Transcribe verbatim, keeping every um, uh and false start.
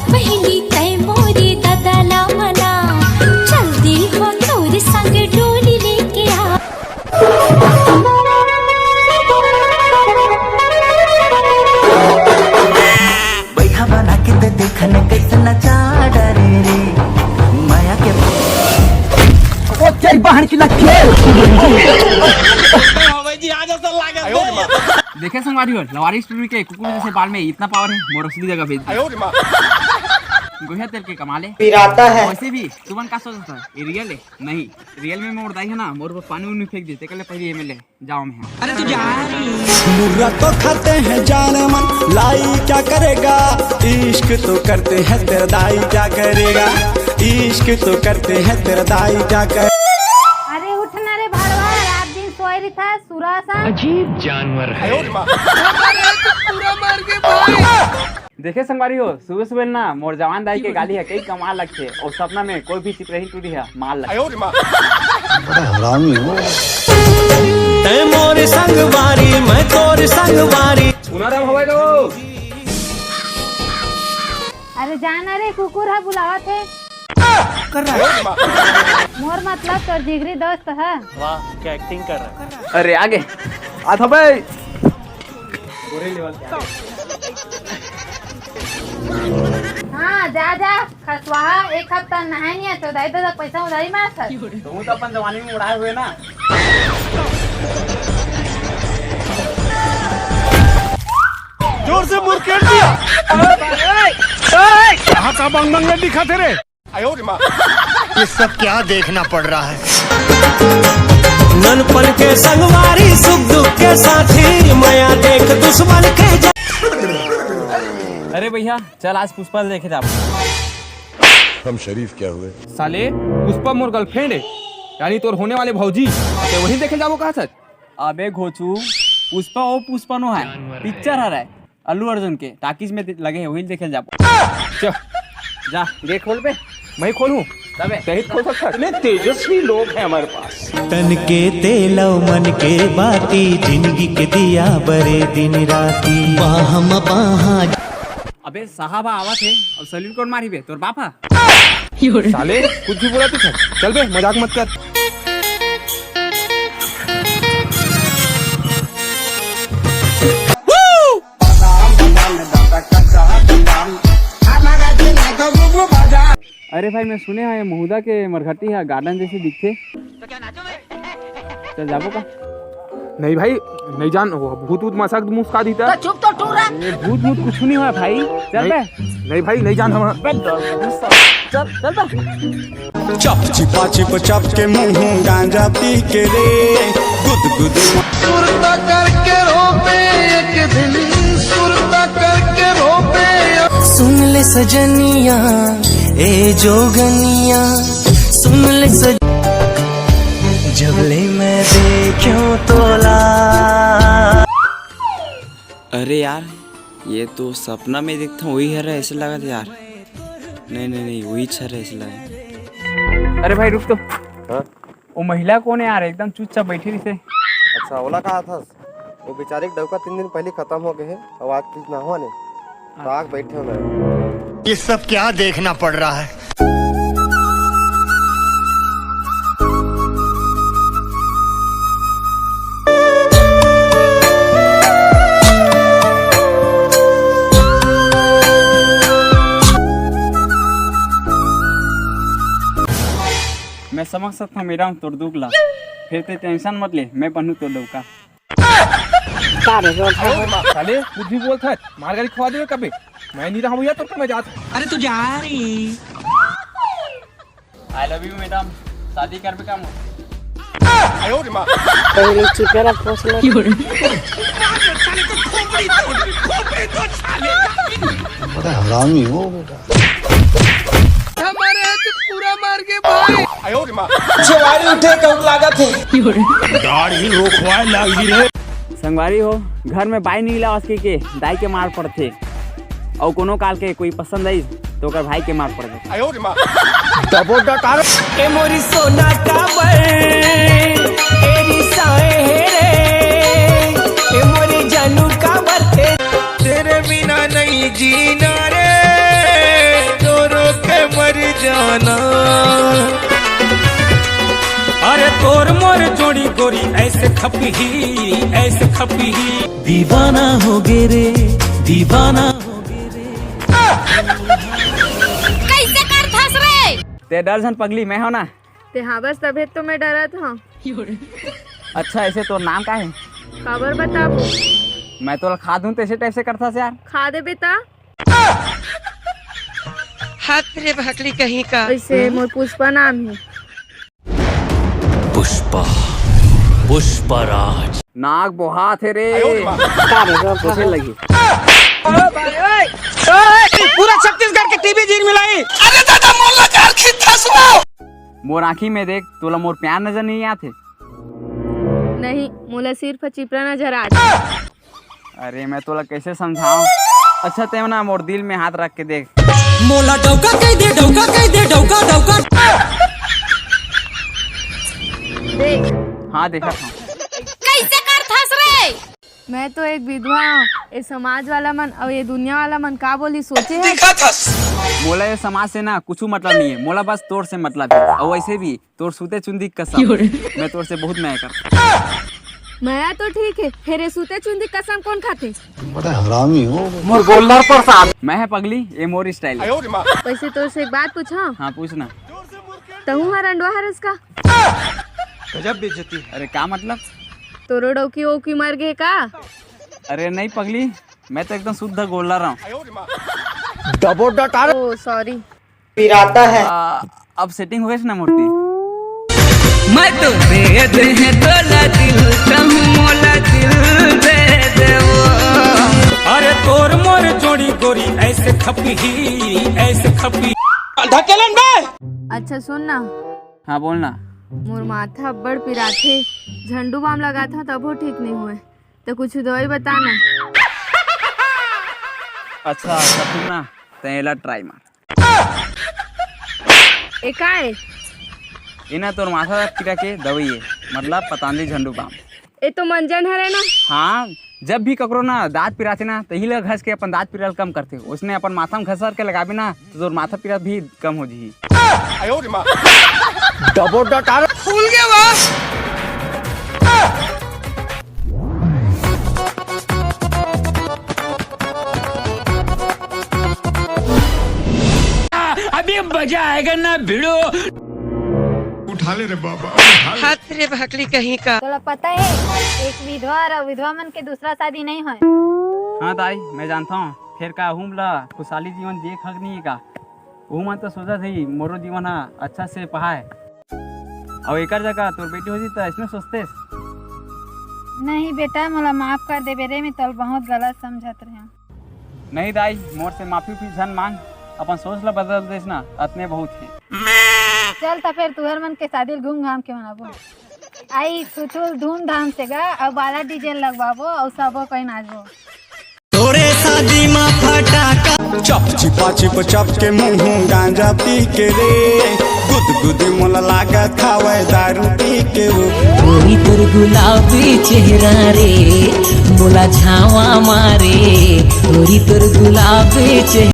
पहली तय मोरे दादा ला मना, चल दी हो तोर संग डोली लेके आ। बैठा बना के ते देखन कैसे नचा डरे रे, माया के ओ तेरी बहन की लग खेल। देखे संगवारी हो, लवारिस टूरी के कुकुर जैसे बाल में इतना पावर है, मोर असली जगह भेज दे। गोहिया तेल के कमाले। पिराता है। वैसे भी तुमन का सोचत हव, ये रियल है? नहीं, रियल में मोर दाई है ना, मोर ऊपर पानी उनी फेंक देते, कल पहले एमएलए जाओ में। अरे तू जा। मुर्रा तो खाते हैं जान मन, लाई क्या करेगा, इश्क तो करते हैं तेरा दाई क्या करेगा, इश्क तो करते हैं तेरा दाई क्या कर। अरे उठ ना रे भड़वा, रात दिन सोए रहिथा सुरा सा। अजीब जानवर है। पूरा मार के भाई। देखे संगवारी हो, सुबह सुबह ना मोर जवान दाई के गाली है, कई कमाल लगथे। और सपना में कोई भी चिपरही टूरी है, माल लगथे। बड़ा हरामी हो। तै मोर संगवारी, मैं तोर संगवारी। सुना राम हवाई दो। अरे जाना रे, कुकुर है बुलावत है। कर रहा है। मोर मतलब तोर जिगरी दोस्त है। वाह, क्या एक्टिंग कर रहा है। अरे आगे। आ था भाई। हाँ, जा, जा, खसवाहा, एक हफ्ता नहाए नहीं है, तो दाई दादा पैसा उधारी मार सर। तुम तो अपन जवानी में उड़ाए हुए ना। जोर से मुरकेट दिया। कहाँ का बंग बंग दिखा थे रे? ये सब क्या देखना पड़ रहा है? ननपन के संगवारी, सुख दुख के साथी, मया देख दुश्मन के जा- अरे भैया, चल आज पुष्पा देखे जाबो। हम शरीफ क्या हुए? साले, पुष्पा मोर गर्लफ्रेंड है, यानी तोर होने वाले भौजी। ते वही देखे जाबो कहा सच? अबे घोचू, पुष्पा ओ पुष्पा नो है, पिक्चर हर है। अल्लू अर्जुन के टाकीज में दे-, लगे हे, वही देखे जाबो। चल, जा, गेट खोल बे। मैं खोलूं? तबे। तही खोल सकता। इतने तेजस्वी लोग हैं हमारे पास। तन के तेल अउ मन के बाती, जिंदगी के दिया बरे दिन राती। बाह म बाह। अबे साहब आवत हे, अब सैल्यूट कौन मारी बे? तोर बाप हा? साले, कुछ भी बोला तू। चल बे, मजाक मत कर। अरे भाई, मैं सुने हंव ये महुदा के मरघटी हा गार्डन जैसे दिखथे। चल जाबो का? नहीं भाई, नहीं जान, वो भूत वूत मसक मुस्का दीता। तो चुप तो टूरा। ये भूत वूत कुछ नहीं हुआ भाई, चल नहीं, बे। नहीं भाई, नहीं जान हम। बे, चल, चल बे। चप चिपा चिप चप के मुंह गांजा पी के रे, गुद गुद। सुरता करके रोपे एक दिन, सुरता करके रोपे। सुन ले सजनिया, ए जोगनिया, सुन ले सज-, जब ले मैं देख्यों तोला। अरे यार, ये तो सपना में देखता हूँ, वही हर ऐसे लगा था यार। नहीं, नहीं, नहीं, वही हर ऐसे लगा। अरे भाई, रुक तो। हाँ? वो महिला कौन है यार, एकदम चुपचाप बैठी रही से। अच्छा, ओला कहा था? वो बेचारे के डौका तीन दिन पहले खत्म हो गए है, और आज तीज नहवा ने, तो आग बैठे हो गए। ये सब क्या देखना पड़ रहा है? मैं समझ सकता हूँ मैडम तोर दुख ला, फिर ते टेंशन मत ले, मैं बनू तोर डौका। का रे, बोल। साले, कुछ भी बोलत हस, मार गारी खवा देबे कबे। मैं नहीं रहूं भैया, तो मैं जात हूं। अरे, तू जा रे। I love you, madam. शादी करबे का मोर? पहले चिपेरा खोस ले। बड़ा हरामी हो बेटा। हमारे हाथ पूरा मार के भाई। जवारी उठे कहूं लागत हे। दाढ़ी रोखवाए लागी रे। संगवारी हो, घर में बाई नहीं ला, उसके के दाई के मार पड़थे, और कोनो काल के कोई पसंद आई तो ओकर भाई के मार पड़ जाथे। दबो डकार। ए मोरी सोना काबर, ए रिसाए हे रे, ए मोरी जानू काबर ते। तेरे बिना नहीं जीना रे। ऐसे खपही, ऐसे खपही। दीवाना हो गे रे, दीवाना हो गे रे। कैसे कर धस रे? ते डर झन पगली, मैं हो ना। ते हाँ बस, तभे तो मैं डरत हूँ। अच्छा, ऐसे तोर नाम का है? काबर बताबो? मैं तोला खा दूं, तैसे टाइप से करता से यार। खा दे बेटा। हाथ रे भकली कहीं का। ऐसे मोर पुष्पा नाम है। पुष्पा, पुष्पराज। नाक बोहात हे रे। का रे, का, का लगी? पूरा छत्तीसगढ़ के टीवी झिलमिलाई। अरे दादा, मोला कार खींचता सुनाओ। मोर आँखी में देख, तोला मोर प्यार नजर नहीं आते? नहीं, मोला सिर्फ चिपरा नजर आते। अरे, मैं तोला कैसे समझाऊं? अच्छा, ते ना मोर दिल में हाथ रख के देख। मोला डौका कह दे, डौका कह दे, डौका, डौका। देख। हाँ, देखा था। कैसे कर धस रे? मैं तो एक विधवा हूँ। ये समाज वाला मन और ये दुनिया वाला मन का बोली, सोचे है? मोला ये समाज से ना कुछ मतलब नहीं है, मोला बस तोर से मतलब है। और वैसे भी तोर सूते चुंदी कसम, मैं तोर से बहुत मया करता। मया तो ठीक है, फिर ये सूते चुंदी कसम कौन खाते? बड़ा हरामी हो। मोर गोल्डर प्रसाद। मैं है पगली, ये मोर स्टाइल है। वैसे तोर से एक बात पूछा? हाँ, पूछना। तहू हर अंडवा हरस का? गजब बेइज्जती। अरे, का मतलब? तोरो डौकी ओकी मर गए का? अरे नहीं पगली, मैं तो एकदम शुद्ध गोल्डर हूँ। डबो डकार। ओ सॉरी। पिराता है। आ, अब सेटिंग हो गई ना मूर्ति। मैं तो दे दे हैं तोला दिल, कहूँ मोला दिल दे दे वो। अरे तोर मोर जोड़ी गोरी ऐसे खपही, ऐसे खपही। ढकेलन बे। अच्छा सुन ना। हाँ बोल ना। मोर माथा अब्बड़ पिराथे, झंडू बाम लगाथा तभो ठीक नहीं हुए, तो कुछ दवाई बता ना। अच्छा, अच्छा सुन ना, तैं एला ट्राई मार। ए का ए? ए ना तोर माथा पिरा के दवाई है, मतलब पतांजलि झंडू बाम। ए तो मंजन हरे ना। हाँ, जब भी ककरो ना दांत पिराथे ना, तही ला घस के अपन दांत पिरा ल कम करथे। उसने अपन माथा में घसर के लगाबे ना, तो तोर माथा पिरा भी कम हो जही। डबो डकार। फूल गया बस। अभी मजा आएगा ना भिड़ो। उठा ले रे बाबा, उठा ले। हाथ रे भकली कहीं का। तोला पता है, एक विधवा और विधवा मन के दूसरा शादी नहीं होय। हाँ दाई, मैं जानता हूँ। फिर का हुम ला खुशहाली जीवन जिए के हक नहीं है का? वो मन तो सोचत ही मोरो जीवन हा अच्छा से पहाए। और एकर जगह तोर बेटी होती तो ऐसने सोचतेस? नहीं बेटा, मोला माफ कर देबे रे, मैं तोला बहुत गलत समझत रहे। नहीं दाई, मोर से माफी भी झन मांग, अपन सोच ला बदल देस ना, अतने बहुत है। चल त फिर तुहर मन के शादी ल घूम घाम के मनाबो। आई सुतुल धूमधाम से गा, अब बाला डीजे लगवाबो और सबो कोई नाचबो। तोरे शादी मा फटाका। चप चिपा चिप चप के मुंह गांजा पी के रे। गुद गुद मोला लागत हवय दारू पी के वो। गोरी तोर गुलाबी चेहरा रे, मोला झावा मारे। गोरी तोर गुलाबी चेहरा।